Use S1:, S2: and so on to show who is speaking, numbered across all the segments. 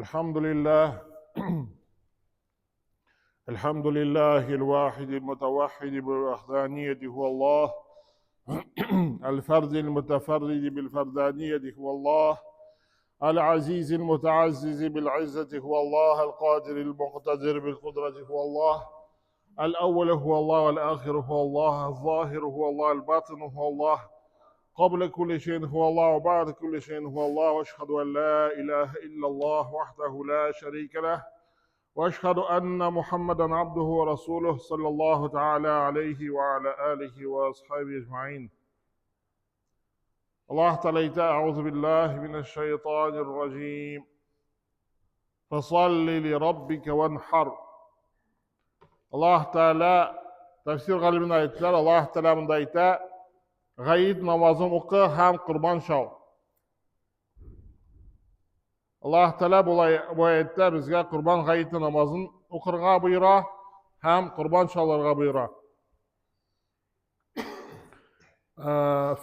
S1: الحمد لله الحمد لله الواحد المتوحد بالوحدانية هو الله الفرد المتفرد بالفردانية هو الله العزيز المتعزز بالعزة هو الله القادر المقتدر بالقدرة هو الله الأول هو الله والآخر هو الله الظاهر هو الله الباطن هو الله قبل كل شيء هو الله وبعد كل شيء هو الله واشهد أن لا إله إلا الله وحده لا شريك له واشهد أن محمدا عبده ورسوله صلى الله تعالى عليه وعلى آله وأصحابه أجمعين الله تعالى أعوذ بالله من الشيطان الرجيم فصل لربك وانحر Аллаһ Тәгалә тәфсир галимнәр әйттеләр, Аллаһ Тәгалә монда әйтә, Гаид намазын укы һәм корбан чал. Аллаһ Тәгалә бу аятта безгә корбан гаете намазын укырга боера һәм корбан чалырга боера.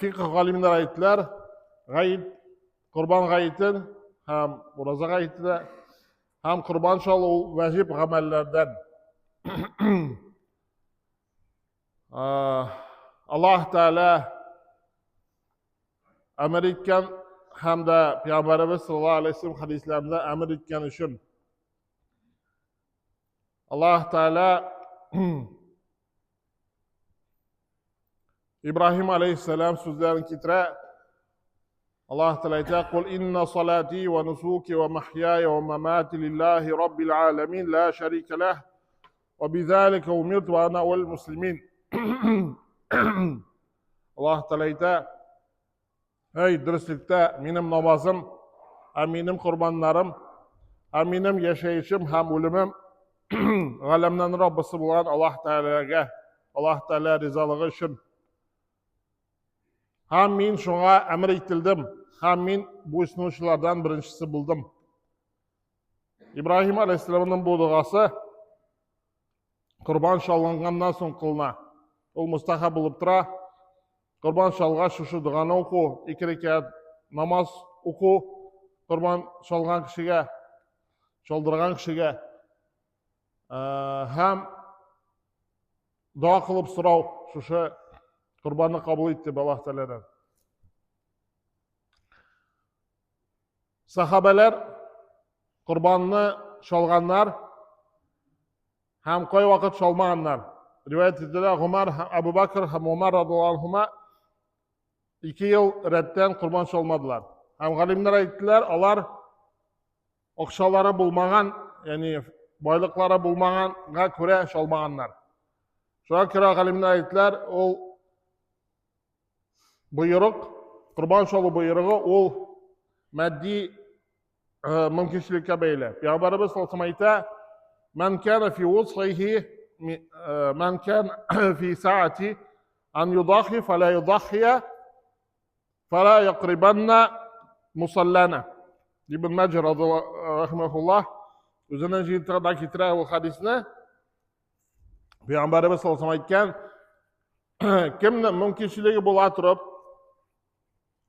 S1: Фикх галимнәр әйттеләр, гаид, корбан гаетен һәм ураза гаете дә һәм корбан чалу ул вәҗиб гамәлләрдән. Аллаһ Тәгалә әмер иткән һәм дә Пәйгамбәребез саллаллаһу алейһи вәсәлләм хәдисләрендә әмер иткән өчен Аллаһ Тәгалә Ибраһим алейхиссалам сүзләрен китерә. Аллаһ Тәгалә әйтә: "Кул инна салати ва нусуки ва махьяя ва мамати лиллахи раббил аламин ла шарика лах ва бизалика умирту ва ана аввалул муслимин." Аллаһ Тәгалә әйтә: Әй, дөреслектә, минем намазым, ә минем корбаннарым, ә минем яшәешем һәм үлемем галәмнән Раббысы булган Аллаһ Тәгаләгә, Аллаһ Тәгалә ризалыгы өчен. Һәм мин шуңа әмер ителдем, һәм мин буйсынучылардан беренчесе булдым. Ибраһим алейһиссәламның бу догасы корбан чалынганнан соң кылына. Ул мустахаб булып тора. Корбан чалгач шушы доганы уку, ике рәкәгать намаз уку корбан чалган кешегә, чалдырган кешегә һәм дога кылып сорау шушы корбанны кабул ит дип Аллаһ Тәгаләдән. Сахабәләр корбанны чалганнар һәм кайвакыт чалмаганнар. Риваять ителә, Гомар һәм Абу Бакр һәм Умар радиаллаһу анһума 2 ел рәттән корбан чалмадылар. Һәм галимнәр әйттеләр, алар акчалары булмаган, ягъни байлыклары булмаганга күрә чалмаганнар. Шуңа күрә галимнәр әйттеләр, ул боерык, корбан чалу боерыгы ул матди мөмкинчелеккә бәйле. Пәйгамбәребез саллаллаху әйтә, "Ман кана фи вусихи, ман кана фи саати ан юдахи фала юдахия фала якрибанна мусаллана." Ибн Маджа рахимахуллах үзенең җыентыгында китерә ул хадисне. Пәйгамбәребез саллаллаху әйткән, кемнең мөмкинчелеге була торып,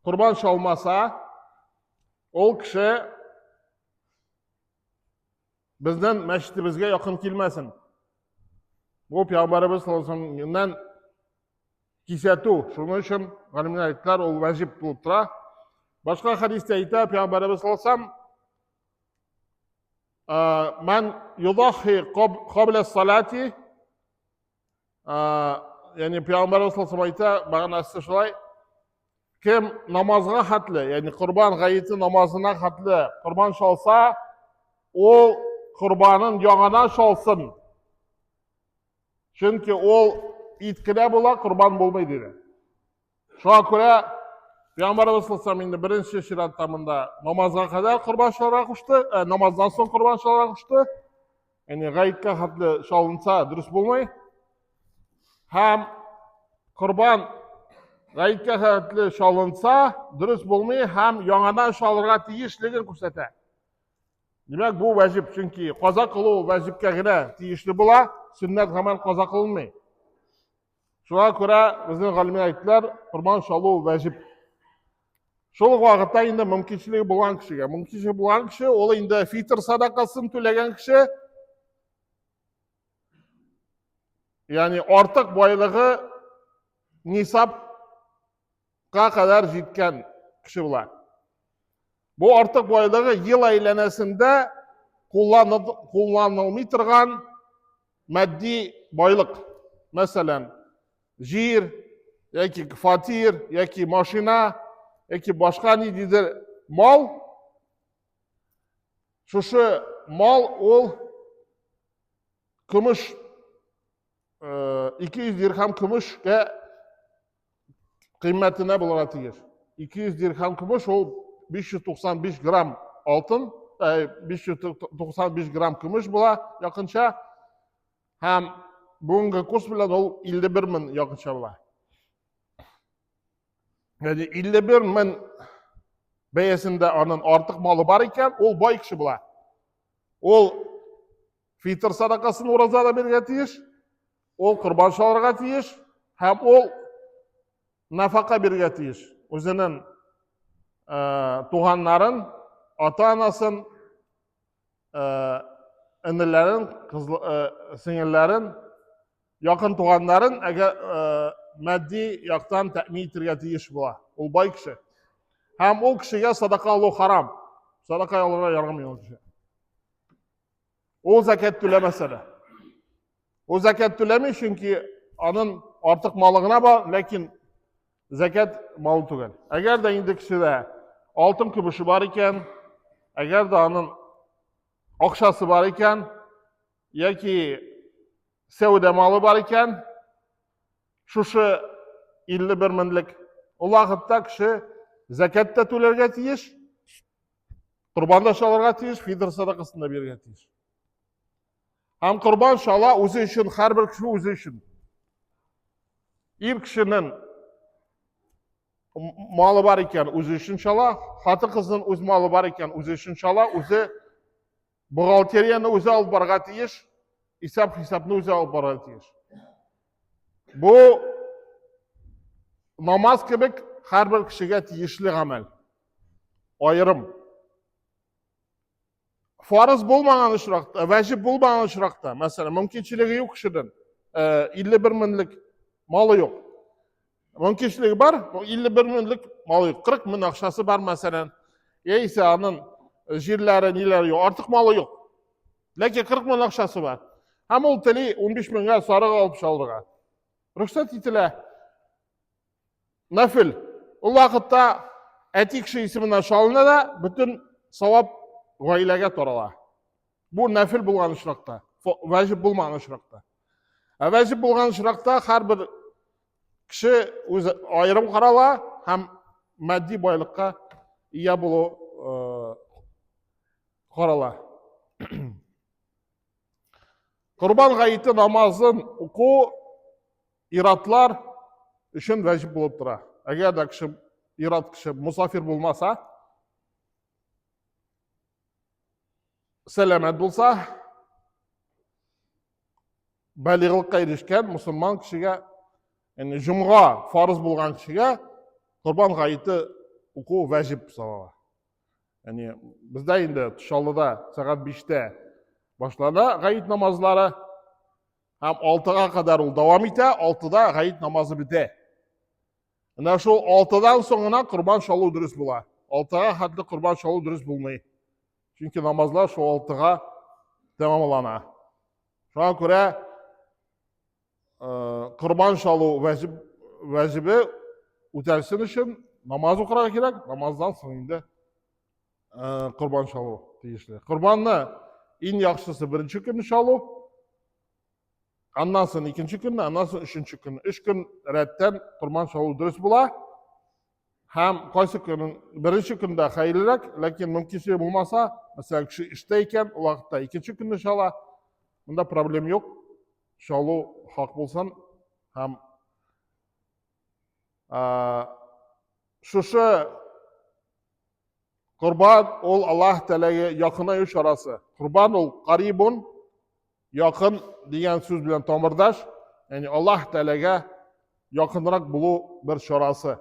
S1: корбан чалмаса, ул кеше безнең мәчетебезгә якын килмәсен. Бу пәйгамбәребез саллаллаху кисәтү. Шуның өчен галимнәр әйттеләр, ул вәҗиб булып тора. Башка хәдистә әйтә пәйгамбәребез саллаллаху Ман юдахи кабля салати ягъни пәйгамбәребез саллаллаху әйтә, мәгънәсе шулай, кем намазга хәтле, ягъни корбан гаете намазына хәтле корбан чалса, ул корбанын яңадан чалсын. Чөнки ул ит кенә була, корбан булмый диде. Шуңа күрә Пәйгамбәребез саллаллаху инде беренче чиратта монда намазга кадәр корбан чалырга кушты, ә, намаздан соң корбан чалырга кушты. Ягъни гаеткә хәтле чалынса дөрес булмый. Һәм корбан гаеткә хәтле чалынса дөрес булмый һәм яңадан чалырга тиешлеген күрсәтә. Димәк, бу вәҗиб, чөнки каза кылу вәҗибкә генә тиешле була, сөннәт гамәл каза кылынмый. Шуңа күрә безнең галимнәр әйттеләр, корбан чалу вәҗиб. Шул ук вакытта инде мөмкинчелеге булган кешегә, мөмкинчелеге булган кеше ул инде фитр садакасын түләгән кеше, ягъни артык байлыгы нисабка кадәр җиткән кеше була. Бу артык байлыгы ел әйләнәсендә кулланылмый торган матди байлык. Мәсәлән, җир яки фатир яки машина яки башка ниндидер мал. Шушы мал ул көмеш 200 дирхам көмешкә кыйммәтенә булырга тиеш. 200 дирхам көмеш ул 595 грамм алтын, 595 грамм көмеш була якынча. Һәм бүгенге курс белән ул 51 мең якынча була. Ягъни 51 мең бәясендә аның артык малы бар икән, ул бай кеше була. Ул фитр садакасын уразада бирергә тиеш, ул корбан чалырга тиеш һәм ул нафака бирергә тиеш. Үзенең туганнарын, ата-анасын, энеләрен, сеңелләрен, якын туганнарын әгәр матди яктан тәэмин итәргә тиеш була. Ул бай кеше. Һәм ул кешегә садака алу харам. Садака алырга ярамый ул кеше. Ул закят түләмәсә дә. Ул закят түләми, чөнки аның артык малы гына бар, ләкин закят малы түгел. Әгәр дә инде кешедә алтын көмеше бар икән, әгәр дә аның акчасы бар икән, яки сәүдә малы бар икән, шушы 51 меңлек, ул вакытта кеше закят та түләргә тиеш, корбан да чалырга тиеш, фитр садакасын да бирергә тиеш. Һәм корбан чала үзе өчен, һәрбер кеше үзе өчен. Ир кешенең малы бар икән, үзе өчен чала, хатын-кызның үз малы бар икән, үзе өчен чала, үзе бухгалтерияне үзе алып барырга тиеш, исәп-хисапны үзе алып барырга тиеш. Бу намаз кебек һәрбер кешегә тиешле гамәл. Аерым. Фарыз булмаган очракта, вәҗиб булмаган очракта, мәсәлән, мөмкинчелеге юк кешенең, 51 меңлек малы юк. Мөмкинчелеге бар, 51 меңлек малы юк. 40 мең акчасы бар, мәсәлән. Яисә аның җирләре, ниләре юк, артык малы юк. Ләкин 40 мең акчасы бар. Һәм ул тели 15 меңгә сарык алып чалырга. Рөхсәт ителә. Нафил. Ул вакытта әти кеше исеменнән чалына да, бөтен савап гаиләгә тарала. Бу нәфил булган очракта, вәҗиб булмаган очракта. Ә вәҗиб булган очракта һәрбер кеше үз аерым карала һәм матди байлыкка ия булу карала. Корбан гаете намазын уку иратлар өчен вәҗиб булып тора. Әгәр дә кеше ират кеше мусафир булмаса, сәламәт булса, балигълыкка ирешкән мусульман кешегә, ягъни җомга фарыз булган кешегә корбан гаете уку вәҗиб санала. Ягъни бездә инде Чаллыда сәгать 5-тә башлана гает намазлары. Һәм 6-га кадәр ул дәвам итә, 6-да гает намазы бетә. Менә шул 6-дан соң гына корбан чалу дөрес була. 6-га хәтле корбан чалу дөрес булмый. Чөнки намазлар шул 6-га тәмамлана. Шуңа күрә корбан чалу вәҗиб вәҗибе үтәлсен өчен намаз укырга кирәк, намаздан соң инде корбан чалу тиешле. Корбанны иң яхшысы беренче көнне чалу, аннан соң икенче көнне, аннан соң өченче көнне. Өч көн рәттән корбан чалу дөрес була. Һәм кайсы көнен беренче көндә хәерлерәк, ләкин мөмкинчелеге булмаса, мәсәлән, кеше эштә икән, ул вакытта икенче көнне чала. Монда проблем юк. Чалу хак булсын һәм шушы Корбан ул Аллаһ Тәгаләгә якынаю чарасы. Корбан ул карибун, якын дигән сүз белән тамырдаш, ягъни Аллаһ Тәгаләгә якынрак булу бер чарасы.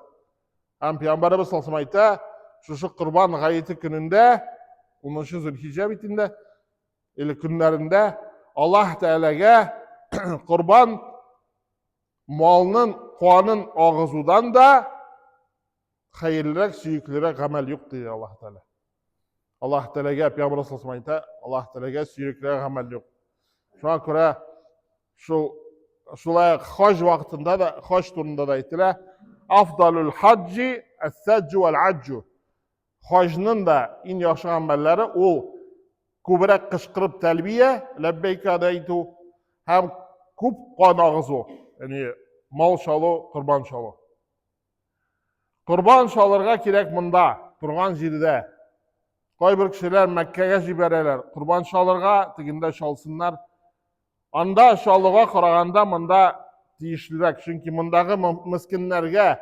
S1: Һәм Пәйгамбәребез саллаллаху алейһи әйтә, шушы Корбан гаете көнендә, 10 Зөлхиҗә бит инде, или көннәрендә Аллаһ Тәгаләгә корбан малның канын агызудан да хәерлерәк, сөеклерәк гамәл юк, ди Аллаһ Тәгалә. Аллаһ Тәгаләгә Пәйгамбәр саллаллаху әйтә, Аллаһ Тәгаләгә сөеклерәк гамәл юк. Шуңа күрә шул шулай хаҗ вакытында да, хаҗ турында да әйтелә, афдалул хаҗҗи ас-саҗҗу вал-аҗҗу. Хаҗның да иң яхшы гамәлләре ул күбрәк кычкырып тәлбия, ләббәйкә да әйтү һәм күп кан агызу, ягъни мал чалу, корбан чалу. Корбан чалырга кирәк монда, торган җирдә. Кайбер кешеләр Мәккәгә җибәрәләр, корбан чалырга, тегендә чалсыннар. Анда чалуга караганда монда тиешлерәк, чөнки мондагы мескеннәргә,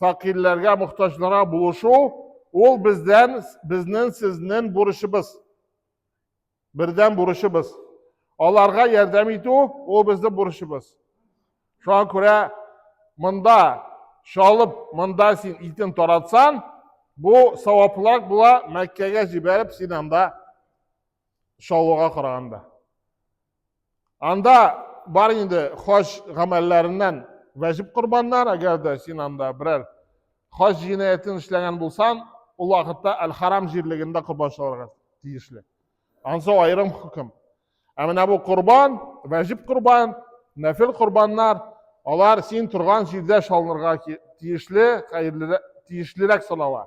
S1: фәкыйрьләргә, мохтаҗларга булышу ул бездән, безнең, сезнең бурычыбыз. Бердән бурычыбыз. Аларга ярдәм итү ул безнең бурычыбыз. Шуңа күрә монда чалып, монда син итен таратсаң, бу саваплырак була, Мәккәгә җибәреп син анда чалуга караганда. Анда бар инде хаҗ гамәлләреннән вәҗиб корбаннар, әгәр дә син анда берәр хаҗ җинаятен эшләгән булсаң, ул вакытта әл-Харам җирлегендә корбан чалырга тиешле. Ансы аерым хөкем. Ә менә бу корбан, вәҗиб корбан, нәфил корбаннар, алар син торган җирдә чалынырга тиешле, хәерлерәк, тиешлерәк санала.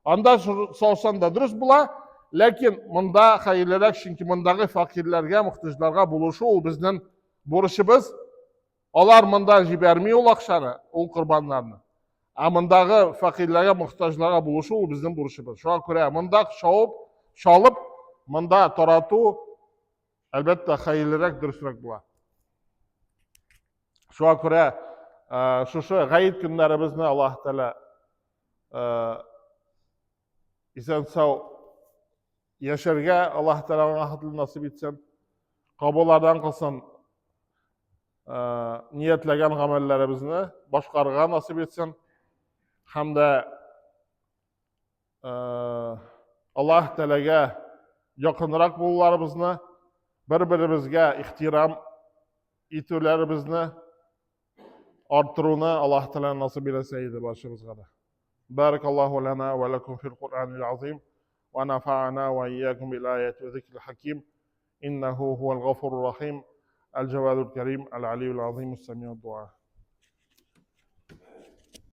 S1: Анда салсаң да дөрес була, ләкин монда хәерлерәк, чөнки мондагы фәкыйрьләргә, мохтаҗларга булышу ул безнең бурычыбыз. Алар монда җибәрми ул акчаны, ул корбаннарны. Ә мондагы фәкыйрьләргә, мохтаҗларга булышу ул безнең бурычыбыз. Шуңа күрә монда чалып, чалып, монда тарату, әлбәттә, хәерлерәк, дөресрәк була. Шуңа күрә шушы гает көннәребезне Аллаһ Тәгалә исән сау яшәргә Аллаһ Тәгалә аңа хәтле насыйп итсен. Кабуллардан кылсын. Ниятләгән гамәлләребезне башкарырга насыйп итсен. Һәм дә Аллаһ Тәгаләгә якынрак булуларыбызны, бер-беребезгә ихтирам итүләребезне арттыруны Аллаһ Тәгалә насыйп итсә иде барчабызга да. Баракаллаһу лана ва лакум фил Куръанил азим ва нафа'ана ва iyyakum бил аяти ва зикрил хаким. Иннаху хуал гафурур рахим, аль-Джавадул Карим, аль-Алиюл Азим, Самиуд дуа.